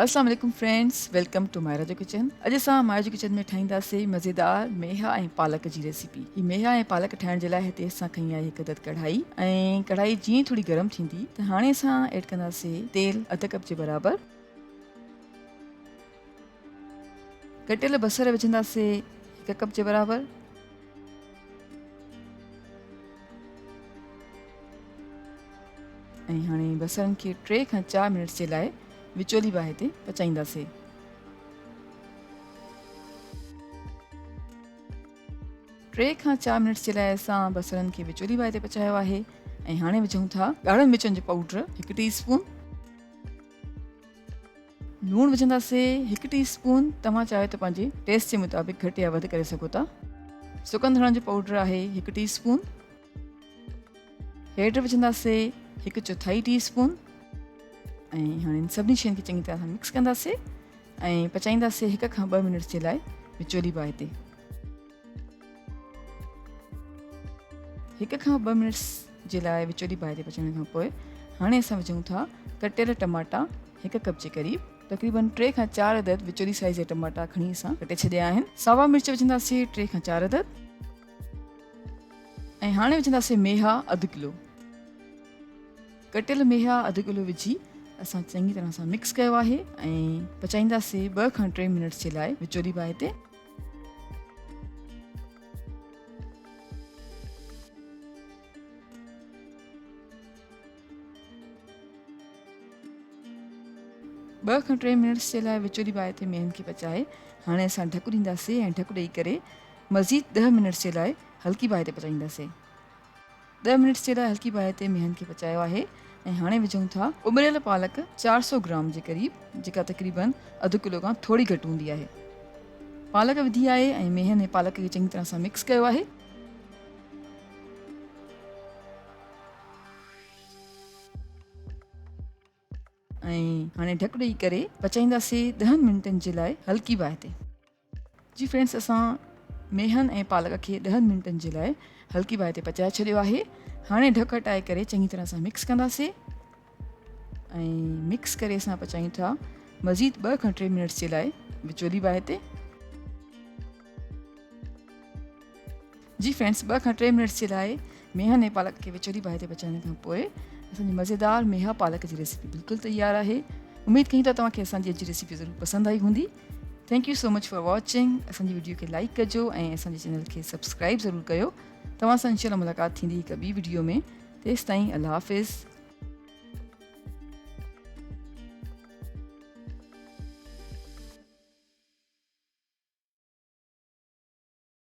السلام عليڪم friends welcome two Mahira جو ڪچن. اڄ اسان مائرا جو ڪچن ۾ ٺاهينداسين مزيدار ميها ۽ پالڪ جي ريسيپي. هي ميها ۽ پالڪ ٺاهڻ جي لاء هتي اسان کنئي آهي هڪ عدد ڪڙهائي ۽ ڪڙهائي جيئن ٿوري گرم ٿيندي ته هاڻي اسان ايڊ ڪنداسين تيل اڌ ڪپ جي برابر. ڪٽيل بصر وجهنداسين هڪ ڪپ جي برابر. ۽ هاڻي بصرن کي 3 کان 4 منٽس جي لاء وچولي باهه تي پچائينداسين. ٽي کان 4 منٽس جي لاء اسان بصرن کي وچولي باهه تي پچايو آهي ۽ هاڻي وجهون ٿا ڳاڙهن مرچن جو پائوڊر 1 ٽي اسپون، لوڻ وجهنداسين 1 ٽي اسپون، توهان چاهيو ته پنهنجي ٽيسٽ جي مطابق گهٽ يا وڌ ڪري سگهو ٿا. سڪن ڌڻن جو پائوڊر آهي 1 ٽي اسپون، هيڊ وجهنداسين هڪ چوٿائي ٽي اسپون ۽ هاڻي ان سڀني شين کي چڱي طرح سان مڪس ڪنداسين ۽ پچائينداسين 1 کان 2 منٽس جي لاء وچولي باهه تي. 1 کان 2 منٽس جي لاء وچولي باهه تي پچائڻ کان پوء هاڻي اسان وجهون ٿا ڪٽيل ٽماٽا 1 ڪپ جي قريب، تقريبن 3 کان 4 عدد وچولي سائيز جا ٽماٽا کڻي اسان ڪٽي ڇڏيا آهن. ساوا مرچ وجهنداسين 3 کان 4 عدد. ۽ هاڻي وجهنداسين ميها اڌ ڪلو. ڪٽيل ميها اڌ ڪلو وجهي اسان چڱي طرح سان مڪس ڪيو آهي ۽ پچائينداسين 2 کان 3 منٽس جي لاء وچولي باهه تي. ٻه کان 3 منٽس جي لاء وچولي باهه تي ميهن کي پچائي هاڻي اسان ڍڪ ڏينداسين ۽ ڍڪ ڏئي ڪري مزيد 10 منٽس جي لاء هلڪي باهه تي پچائينداسين. 10 منٽس جي لاء هلڪي باهه تي ميهن کي پچايو آهي ۽ هاڻي وجهون ٿا اٻريل پالڪ 400 گرام جي قريب جيڪا تقريبن اڌ ڪلو کان ٿوري گهٽ هوندي آهي. پالڪ وڌي آهي ۽ ميهن ۽ پالڪ کي چڱي طرح سان مڪس ڪيو آهي. ۽ هاڻي ڍڪ ڏئي ڪري پچائينداسين 10 منٽن جي لاء هلڪي باهه تي. جي فرينڊس اسان ميهن ۽ پالڪ کي 10 منٽن جي لاء هلڪي باهه تي پچائي ڇڏيو آهي. هاڻي ڍڪ هٽائي ڪري چڱي طرح سان مڪس ڪنداسين ۽ مڪس ڪري اسان پچايون ٿا مزيد 2 کان 3 منٽس جي لاء وچولي باهه تي. جي فرينڊس 2 کان 3 منٽس جي لاء ميهن ۽ پالڪ کي وچولي باهه تي پچائڻ کان پوء اسان جي مزيدار ميها پالڪ جي ريسيپي بلڪل تيار آهي. اميد ڪيون ٿا توهان کي اسان جي اڄ جي ريسيپي ضرور پسند آئي هوندي. Thank you so much for watching. اسان جي وڊيو کي لائڪ ڪجو ۽ اسان جي چينل کي سبسڪرائب ضرور ڪيو. توهان سان انشاء الله ملاقات ٿيندي هڪ ٻي وڊيو ۾. تيستائين الله حافظ.